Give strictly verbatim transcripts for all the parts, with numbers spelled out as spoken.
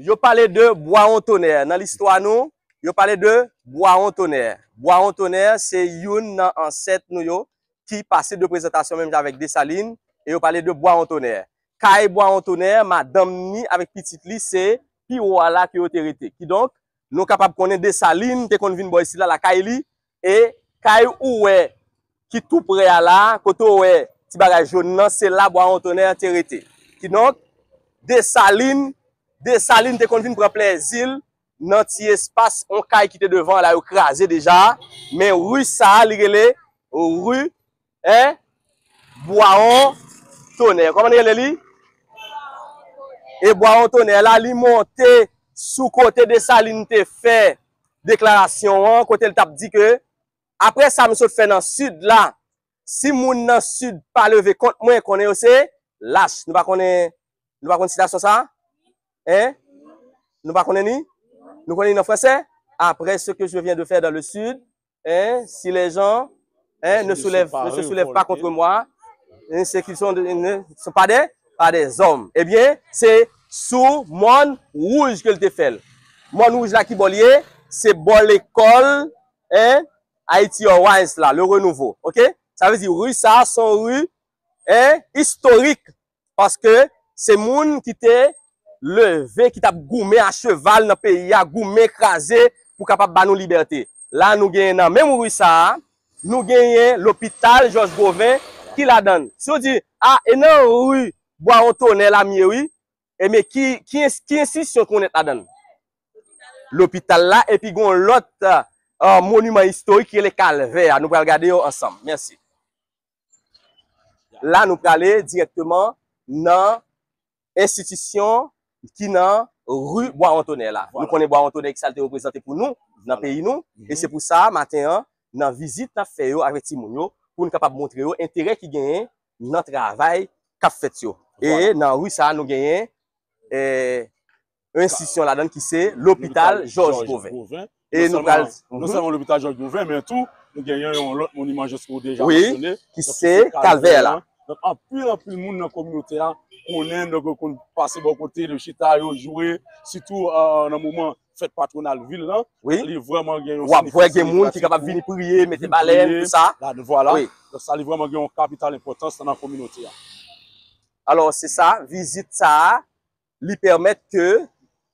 Yo pale de Bwawon Tonè. Nan listwa nou, yo pale de Bwawon Tonè. Bwawon Tonè, se youn nan ansèt nou yo ki pase de prezantasyon menm jan avèk Desalin, e yo pale de Bwawon Tonè. Kay Bwawon Tonè, madanm ni avèk pitit li, se pi wo a la ke yo te rete. Kidonk, nou kapab konnen Desalin te konn vin bò isit la, lakay li, e kay ou wè ki tou prè a la, kote w wè ti bagay jòn nan, se la Bwawon Tonè te rete. Kidonk, Desalin, Desalin te konn vin pran plèzi l nan ti espas, yon kay ki te devan la, yo kraze deja, men ri sa a, li rele ri, en, Bwawon Tonè. Kòman li rele li? E Bwawon Tonè la, li monte sou kote Desalin te fè deklarasyon an, kote l t ap di ke, apre sa m sot fè nan Sid la, si moun nan Sid pa leve kont mwen, konnen yo se lach. Nou pa konnen, nou pa konn sitasyon sa? Hein? Nou pa konnen ni? Nou konnen li nan franse? Après ce que je viens de faire dans le Sud, hein, si les gens, hein, ne soulèvent, ne se soulèvent pas contre moi, hein, c'est qu'ils sont, ne sont pas des, pas des hommes. Ebyen, se sou Mòn Wouj ke l te fè l. Mòn Wouj la ki bò l ye? Se bò lekòl, hein, Haïti Airways la, Le Renouveau, ok? Sa vle di ri sa a se yon ri, hein, istorik, paske se moun ki te leve, ki t ap goumen a cheval nan peyi a, goumen kraze pou kapab ba nou libète. La, nou genyen nan menm ri sa a, nou genyen lopital Jòj Goven ki ladan l. Si w di, a, e nan ri Bwawon Tonè la m ye wi, e men ki, ki, ens- ki enstitisyon ki w nèt ladan l? Lopital la, epi gen yon lòt, euh, moniman istorik ki rele Kalvè a. Nou pral gade yo ansanm. Mèsi. La, nou prale dirèkteman nan enstitisyon ki nan ri Bwawon Tonè la. Nou konnen Bwawon Tonè ki sa l te reprezante pou nou nan peyi nou. E se pou sa, maten an, nan vizit n ap fè yo avèk timoun yo, pou n kapab montre yo enterè ki genyen nan travay k ap fèt yo. E nan ri sa a, nou genyen, eh, yon enstitisyon ladan ki se lopital Jòj Goven. E nou pral... Non sèlman lopital Jòj Goven, men tou, nou genyen yon lòt moniman Jòj ki w deja mansyone, ki se Kalvè la. Donk, anpil, anpil moun nan kominote a konnen, donk, yo konn pase bò kote, yo chita, yo jwe, sitou, euh, nan moman fèt patwonal vil lan. Wi. Li vrèman gen yon... W ap wè gen moun ki kapab vini priye, mete balèn, tout sa. Vini priye, la, vwala. Wi. Donk, sa, li vrèman gen yon kapital enpòtans nan kominote a. Alò, se sa, vizit sa a, li pèmèt ke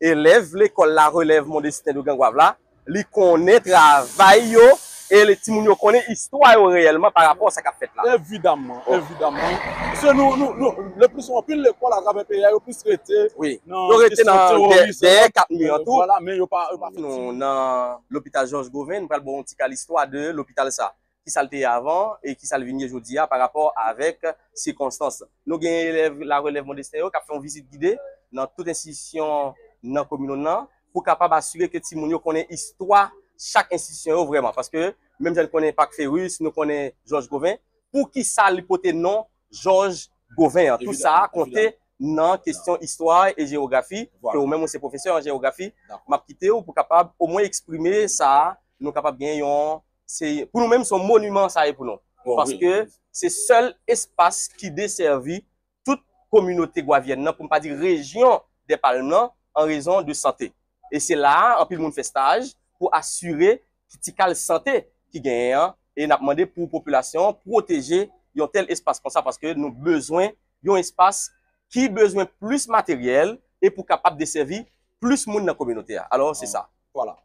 elèv lekòl la, Relève Mon Destin de Grand Goâve la, li konnen travay yo, e le timoun yo konnen istwa yo reyèlman pa rapò a sa k ap fèt la. Evidaman, evidaman. Paske nou, nou, nou, le pli souvan, anpil lekòl atravè peyi a, yo plis rete nan kesyon teworis, yo rete nan dèyè kat mi an tou. Vwala, men yo pa, yo pa fè... Nou nan lopital Jòj Goven, nou pral ba w yon ti kal istwa de lopital sa. Ki sa l te ye avan e ki sa l vin ye jodi a pa rapò avèk sikonstans. Nou gen elèv La Relève Mon Destin yo k ap fè yon vizit gide nan tout enstitisyon nan komin nou nan pou kapab asire ke timoun yo konnen istwa chak enstitisyon yo vrèman. Paske menm jan n konnen Pak Ferus, nou konnen Jòj Goven, poukisa li pote non Jòj Goven an? Tout sa a konte nan kesyon istwa e jewografi, ke ou menm ou se pwofesè an jewografi, m ap kite w pou kapab omwen eksprime sa a, nou kapab gen yon, se, pou nou menm, se yon moniman sa ye pou nou. Paske se sèl espas ki desèvi tout kominote gwavyèn nan, pou m pa di rejyon Dèpalm nan, an rezon de sante. E se la a, anpil moun fè staj pou asire ki ti kal sante ki genyen an, e n ap mande pou popilasyon an pwoteje yon tèl espas konsa, paske nou bezwen yon espas ki bezwen plis materyèl e pou kapab desèvi plis moun nan kominote a. Alò, se sa. Vwala.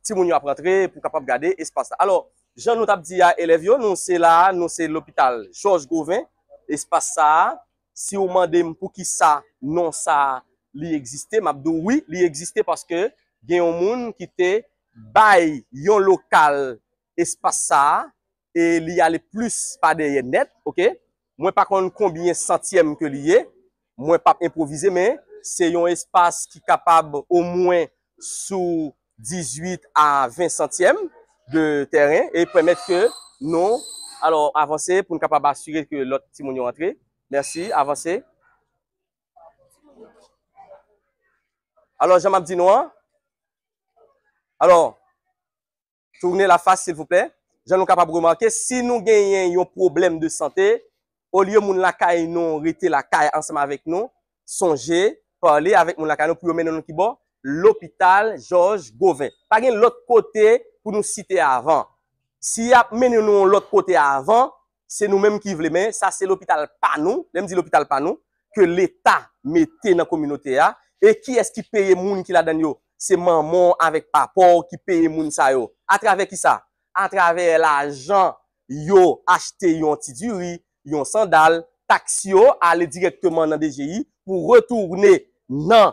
Timoun yo ap rantre pou kapab gade espas la. Alò, jan nou t ap di a elèv yo, nou se la a, nou se lopital Jòj Goven. Espas sa a, si w mande m poukisa non sa a li egziste, m ap di w wi, li egziste paske gen yon moun ki te bay yon lokal espas sa a, e li ale plis pa dèyè nèt, oke? Mwen pa konn konbyen santyèm ke li ye, mwen p ap enpwovize, men se yon espas ki kapab omwen sou dizuit a ven santyèm de tèren e pèmèt ke nou, alò, avanse pou n kapab asire ke lòt timoun yo antre. Mèsi, avanse. Alò, jan m ap di nou an, alò, tourne la face, silvouplè. Jan nou kapab remake, si nou genyen yon pwoblèm de sante, olye moun lakay nou rete lakay ansanm avèk nou, sonje, pale avèk moun lakay nou pou yo mennen nou ki bò? Lopital Jòj Goven. Pa gen lòt kote pou nou site avan. Si y ap mennen nou yon lòt kote avan, se nou menm ki vle, men sa se lopital pa nou. Lè m di lopital pa nou, ke Leta mete nan kominote a. E kiyès ki peye moun ki ladan l yo? Se manman w avèk papa w ki peye moun sa yo. Atravè ki sa? Atravè lajan yo achte yon ti diri, yon sandal, taks yo ale dirèkteman nan D G I pou retounen nan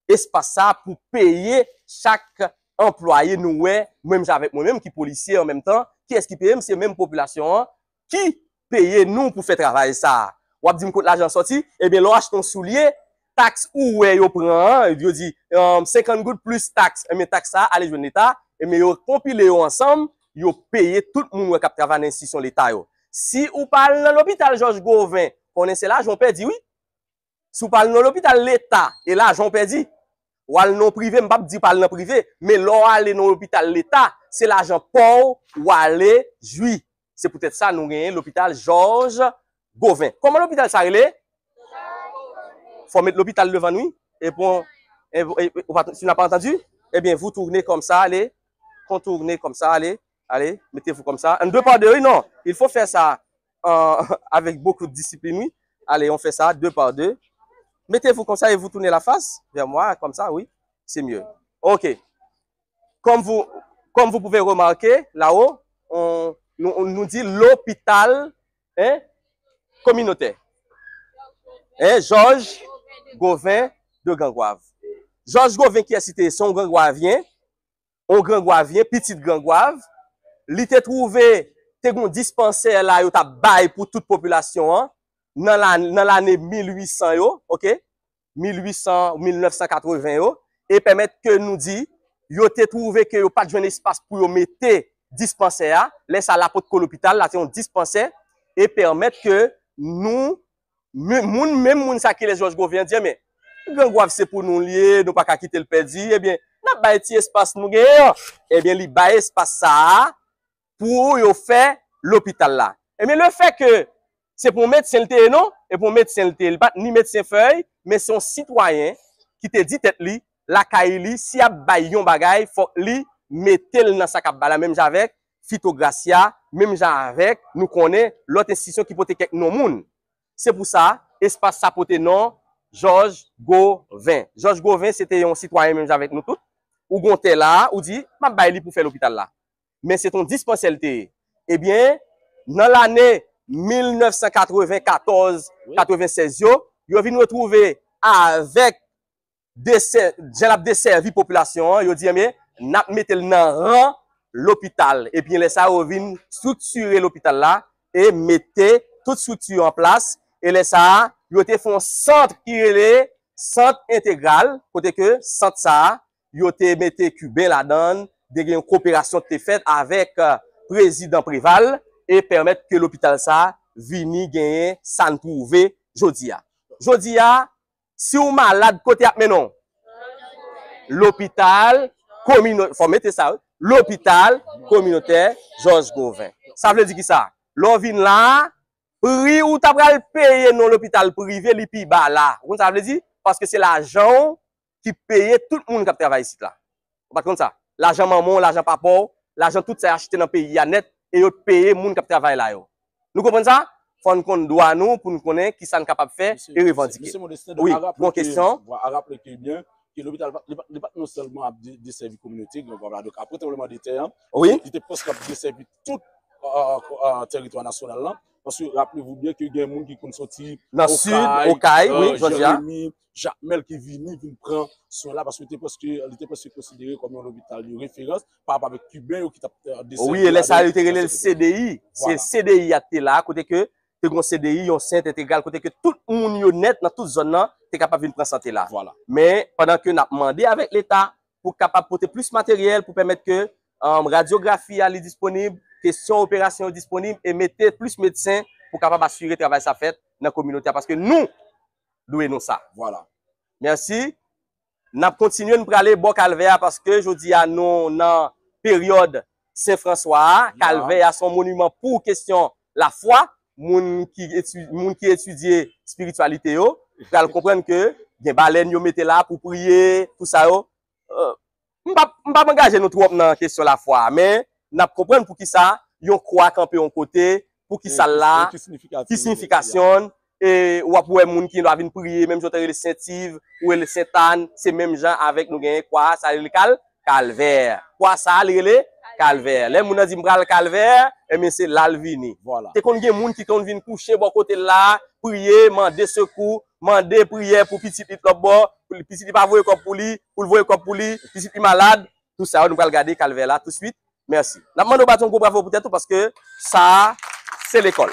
espas sa pou peye chak anplwaye nou wè, menm jan avèk mwen menm ki polisye an menm tan, kiyès ki peye m? Se menm popilasyon an ki peye nou pou fè travay sa a. W ap di m kot lajan sòti? Ebyen, lè w achte yon soulye, taks ou wè yo pran an, yo di, um, senkant goud plis taks, ebyen, taks sa a ale jwenn Leta, ebyen, yo konpile yo ansanm, yo peye tout moun wè k ap travay nan enstitisyon Leta yo. Si ou pa al nan lopital Jòj Goven, konnen se lajan w pèdi, wi. Si w pa al nan lopital Leta, e lajan w pèdi. W al nan prive, m p ap di pa al nan prive, men lè w ale nan lopital Leta, se lajan pa w w ale jwi. Se poutèt sa nou genyen lopital Jòj Goven. Kòman lopital sa rele? Fò met lopital devan nou, wi. E pon, e, e, e, ou pa, tu n'as pas entendu? Ebyen, vous tournez comme ça, allez. Contournez comme ça, allez. Allez, mettez-vous comme ça. En deux par deux, wi, non. Il faut faire ça euh, avec beaucoup de discipline, wi. Allez, on fait ça, deux par deux. Mettez-vous comme ça et vous tournez la face vers moi, comme ça, oui. C'est mieux. OK. Comme vous, comme vous pouvez remarquer, là-haut, on, nou, nou di lopital, hein, kominotè. Hein, Jòj Goven de Gran Gwav. Jòj Goven, kiyès li te ye? Se yon Gran Gwavyen, yon Gran Gwavyen, pitit Gran Gwav. Li te twouve te gen yon dispansè la yo t ap bay pou tout popilasyon an nan la, nan lane mil uit san yo, OK? Mil uit san, mil nèf san katreven yo, e pèmèt ke nou di, yo te twouve ke yo pa t jwenn espas pou yo mete dispansè a. Lè sa a, l ap potko lopital, la se yon dispansè, e pèmèt ke nou, men, moun, menm moun sa ki rele Jòj Goven an di, men, Gran Gwav se pou nou l ye, nou pa ka kite l pèdi, ebyen, n ap bay ti espas nou genyen an. Ebyen, li bay espas sa a, pou yo fè lopital la. Ebyen, lefètke se pou yon medsen l te ye, non? E pou yon medsen l te ye. Li pa t ni medsen fèy, men se yon sitwayen ki te di tèt li, lakay li, si y ap bay yon bagay, fòk li mete l nan sa k ap bay la, menm jan avèk Fito Gracia, menm jan avèk, nou konnen, lòt enstitisyon ki pote kèk non moun. Se pou sa, espas sa pote non Jòj Goven. Jòj Goven, se te yon sitwayen menm jan avèk nou tout. Ou gen yon tè la, ou di, m ap bay li pou fè lopital la. Men se t yon dispansè l te ye. Ebyen, nan lane mil nèf san katreven katòz, katreven sèz yo, yo vin retwouve avèk desè-, jan l ap desèvi popilasyon an, yo di, ebyen, n ap mete l nan ran lopital. Epi lè sa a, yo vin estriktire lopital la e mete tout estrikti yo an plas. E lè sa a, yo te fè yon sant ki rele sant entegral, kote ke sant sa a, yo te mete Kiben ladan l, te gen yon koperasyon ki te fèt avèk, euh, prezidan Preval e pèmèt ke lopital sa a vini genyen sa n twouve jodi a. Jodi a, si w malad, kote y ap mennen w? Lopital komino-, fò mete sa, wi. Lopital kominotè Jòj Goven. Sa vle di ki sa? Lè w vin la, pri ou ta pral peye nan lopital prive, li pi ba la. Ou konn sa vle di? Paske se lajan w ki peye tout moun k ap travay isit la. Ou pa t konn sa? Lajan manman w, lajan papa w, lajan tout sa y achte nan peyi a nèt, e yo t peye moun k ap travay la yo. Nou konprann sa? Fò n konn dwa nou pou n konnen ki sa n kapab fè e revandike. Wi, gon kesyon? A raple ke byen, ke lopital pa, li pa, li pa t non sèlman ap de-, desèvi kominote Gran Gwav la. Donk, apre tranbleman de tè an, wi, li te prèske ap desèvi tout, euh, euh, teritwa nasyonal la. Paske, raple-w byen ke gen moun ki konn sòti nan Sid, Okay, Okay, euh, wi, jodi a. Jeremi, Jakmèl ki vini, vin pran swen la, paske li te prèske, li te prèske konsidere kòm yon lopital de referans pa rapò avèk Kiben yo ki t ap, euh, desèvi. Wi, e lè sa a, yo te rele l C D I. Se C D I a te la, kote ke te gen yon C D I, yon sant entegral, kote ke tout moun yo nèt nan tout zòn nan te kapab vin pran sante la. Vwala. Men, pandan ke n ap mande avèk Leta pou kapab pote plis materyèl pou pèmèt ke, um, radyografi a li disponib, kesyon operasyon yo disponib, e mete plis medsen pou kapab asire travay sa fèt nan kominote a, paske nou dwe nou sa. Vwala. Mèsi. N ap kontinye, n prale bò Kalvè a, paske jodi a nou nan peryòd Sen Franswa a. Kalvè a se yon moniman pou kesyon lafwa. Moun ki eti-, moun ki etidye espirityalite yo pral konprann ke gen balèn yo mete la pou priye, tou sa yo. Euh, m p ap, m p ap angaje nou twòp nan kesyon lafwa, men n ap konprann poukisa yon kwa kanpe yon kote, poukisa l la, ki siyifikasyon, e w ap wè moun ki la vin priye, menm jan w te rele Sent Iv, ou rele Sent Ann, se menm jan avèk nou genyen kwa, sa rele kal, kalvè. Kwa sa, li rele kalvè. Lè moun nan di m pral kalvè, ebyen se la l vini. Te konn gen moun ki konn vin kouche bò kote l la, priye, mande sekou, mande priyè pou pitit li t lòt bò, pou li, pitit li pa voye kòb pou li, pou l voye kòb pou li, pitit li malad, tou sa yo nou pral gade kalvè la touswit. Mèsi. N ap mande w bat yon gwo bravo pou tèt ou paske sa a, se lekòl.